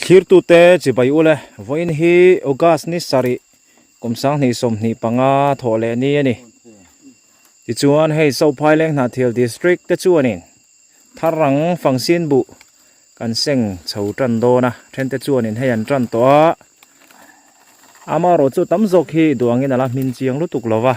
Thlirtute chibai ule, vawiin hi August ni sarih kum 2025 thawh leh ni a ni. Tichuan hei Sophaileng Hnahthial District te chuanin Tharang Fangsin buh kan seng chho tan dawn a, thente chuanin hei an tan tawh a, amaherawhchu tam zawk hi duangin a la hmin chiang lutuk lo va,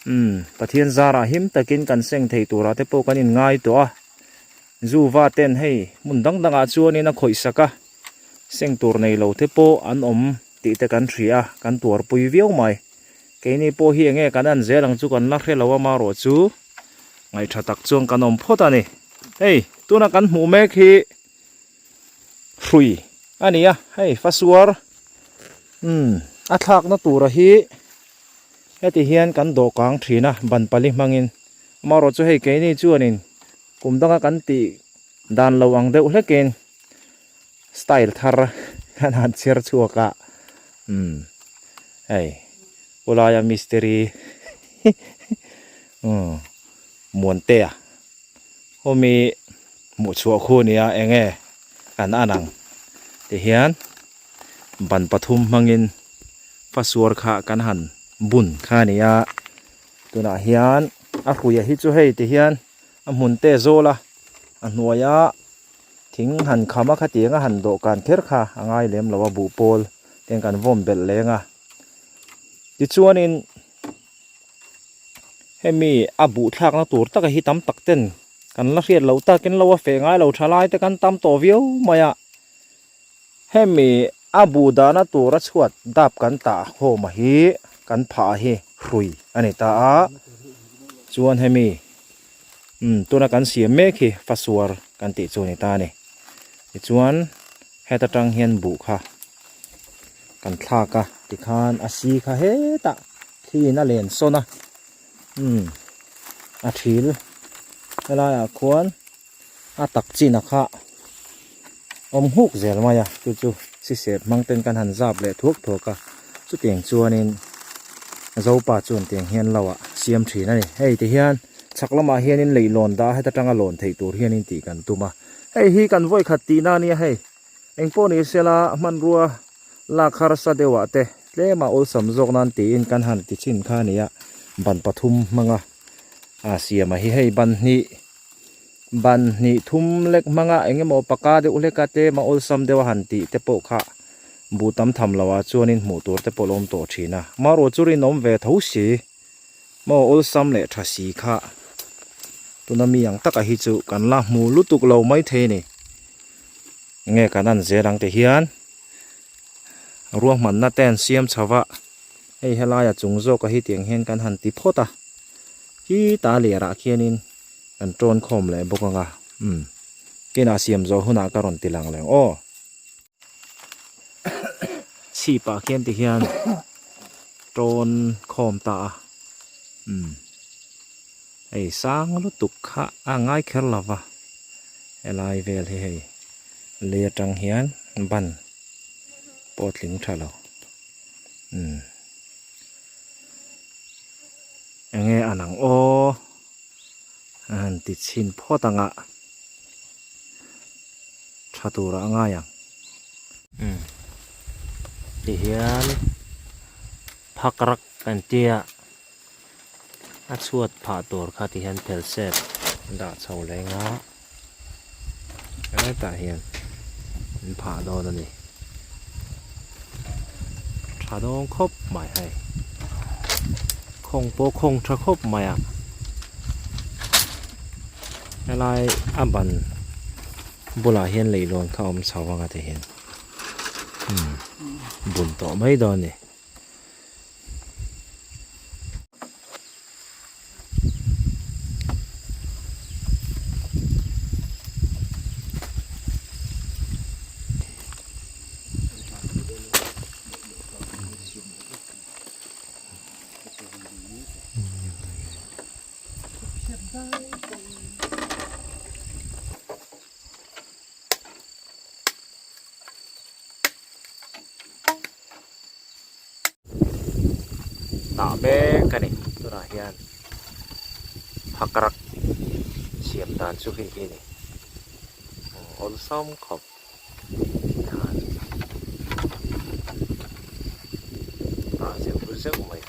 umm Pathian zarah him takin kan seng thei turah te pawh kan inngai tawh a, zu va ten hei hmun dang dangah chuanin a khawih sak a, seng tur nei lo te pawh an awm tih te kan hria a, kan tuarpui viau mai. Keini pawh hi enge kan an zel ang chu kan la hre lo a marawhchu Ngaihṭha tak chuan kan awm phawt a ni. Hei, tuna kan hmuh mek hi hrui a ni a, hei fasuar umm a thlakna tura hi heti hian kan dawhkang thin a ban pali hmangin. Amaherawhchu hei keini chuanin kum danga kan tih dan lo ang deuh hlekin style thar kan han chher chhuak a, umm hei Pulaia mistiri umm Muantea hawmi hmuh chhuah khu nia enge kan an ang ti hian ban pathum hmangin fasuar kha kan han bun kha a ni a tunah hian a hruia hi chu hei ti hian a hmun te zawl a a hnuaia thing han kham a khatiang a han dawhkan kher kha a ngai lem lo a buhpawl te kan vawm belh leng a. Tichuanin hemi a buh thlakna tur taka hi tam tak ten kan la hriat loh takin lo a feh ngai lo tha lai te kan tam tawh viau mai a. Hemi a buh dahna tura chhuat dap kan tah khawm a hi kan phah hi hrui a ni ta a. Chuan hemi umm tuna kan siam mek hi fasuar kan tih chu a ni ta a ni. Tichuan heta tang hian buh kha. Kan thlak a tikhan a si kha hetah thliin a len sawn a umm a thil helaiah khuan a tak chin a kha awm nghuk zel mai a chu chu sisep hmang ten kan han zap leh thuak thuak a chutiang chuanin zopa chuan tiang hian lo ah siam thin a ni hei ti hian chhak lamah hianin leihlawn dah a heta tanga lawn theih tur hianin tih kan tum a hei hi kan vawikhat tihna a nia hei. Eng pawh ni sela hmanrua lak harsa deuhah te tlema awlsam zawk nan tiin kan han ti chin kha a ni a, ban pathum hmanga a siam a hi hei ban hnih ban hnih thum lek hmanga eng emaw paka deuh hleka tlema awlsam deuh a han tih te pawh kha buh tam tham loh ah chuanin hmuh tur te pawh a awm tawh thin a, marawh chu rinawm ve tho si maw awlsam leh tha si kha tuna mi ang taka hi chu kan la hmu lutuk lo maithei a ni. Nge kan an zel ang ti hian ruahmanna te an siam chho va, hei helaia chung zawka hi tiang hian kan han ti phawt a, khita lirah khianin kan tawn khawm leh bawk ang a, umm kinah siam zawh hunah ka rawn ti lang leh ang aw. Chhipah khian ti hian tawn khawm ta a, umm hei sang lutuk kha a ngai kher lo va. Helai vel hi hei lei atang hian ban pawh a tling tha lo umm enge an ang aw a han ti chhin phawt ang a tha turah a ngai ang umm tihian phak rak kan tia. A chhuat phah tur kha ti hian phel sep dah chho leng a hetah hian an phah dawn a ni tha dawn khawp mai hei khawng pawh khawng tha khawp mai a helai a ban bulah hian leihlawn kha a awm chho ang a ti hian umm bun tawh mai dawn a ni. Tah mek a ni tunah hian phakrak siam dan chu hei hi a ni awlsam khawp.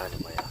kha a ni mai a.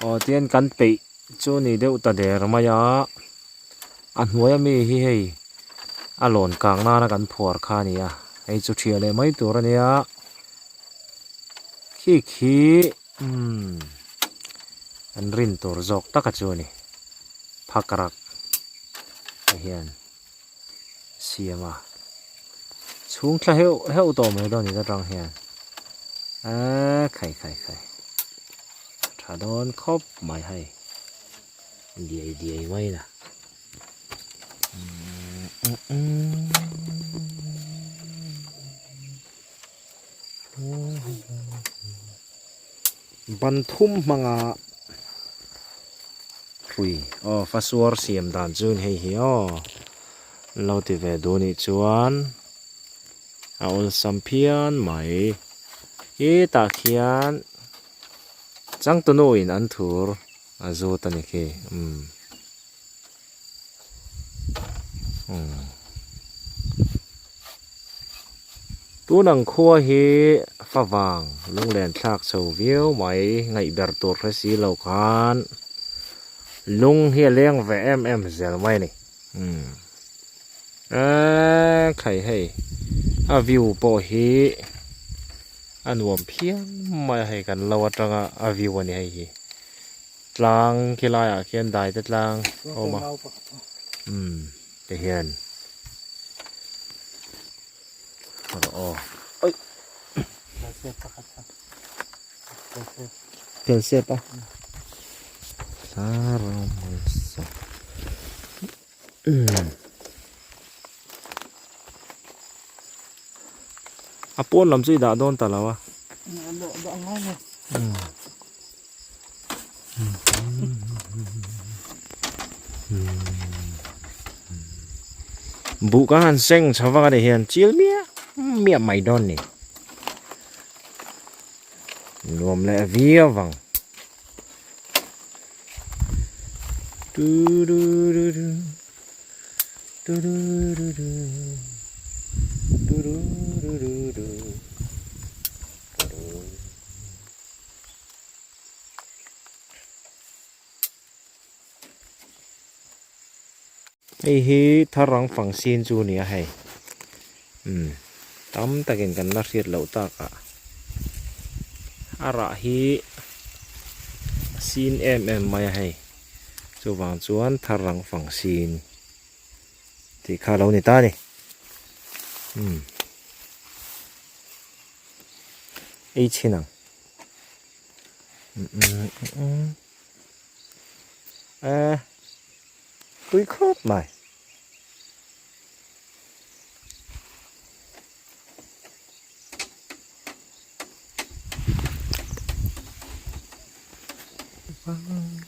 Aw tian kan peih chu ni deuh ta der mai a a hnuai ami hi hei a lawn kang nana kan phuar kha a ni a hei chu thiah leh mai tur a nia khi khi umm an rin tur zawk taka chu a ni phakrak te hian siam a chhung thla heuh heuh tawh mai dawn ni atang hian eee khai khai khai tha dawn khawp mai hei diai diai mai na ban thum hmanga hrui aw fasuar siam dan chu hei hi aw lo ti ve duh anih chuan a awlsam phian mai hetah khian changtunu in an thur a zut a ni khi umm umm. Tun ang khua hi favang lunglen thlak chho viau mai ngaih ber tur hre si lo khan lung hi a leng ve em em zel mai a ni umm eee khai hei a view pawh hi a nuam phian mai a hei kan lo atanga a view a ni hei hi tlang khi laiah khian dai te tlang a awm a umm te hian. Aw oi Tel sep a A pawn lam chu i dah dawn ta lo a. Buh kan han seng chho vak a ni hian chil miah miah mai dawn ni. Nuam leh viau vang. Tu du du du tu du du du tu du du du du. Hei hi tharang fang sin chu a ni a hei umm tam takin kan la hriat loh takah a rah hi a sin em em mai a hei chuvang chuan tharang fang sin tih kha a lo ni ta a ni umm. Ei chhin ang eh tui khawp mai. Umm.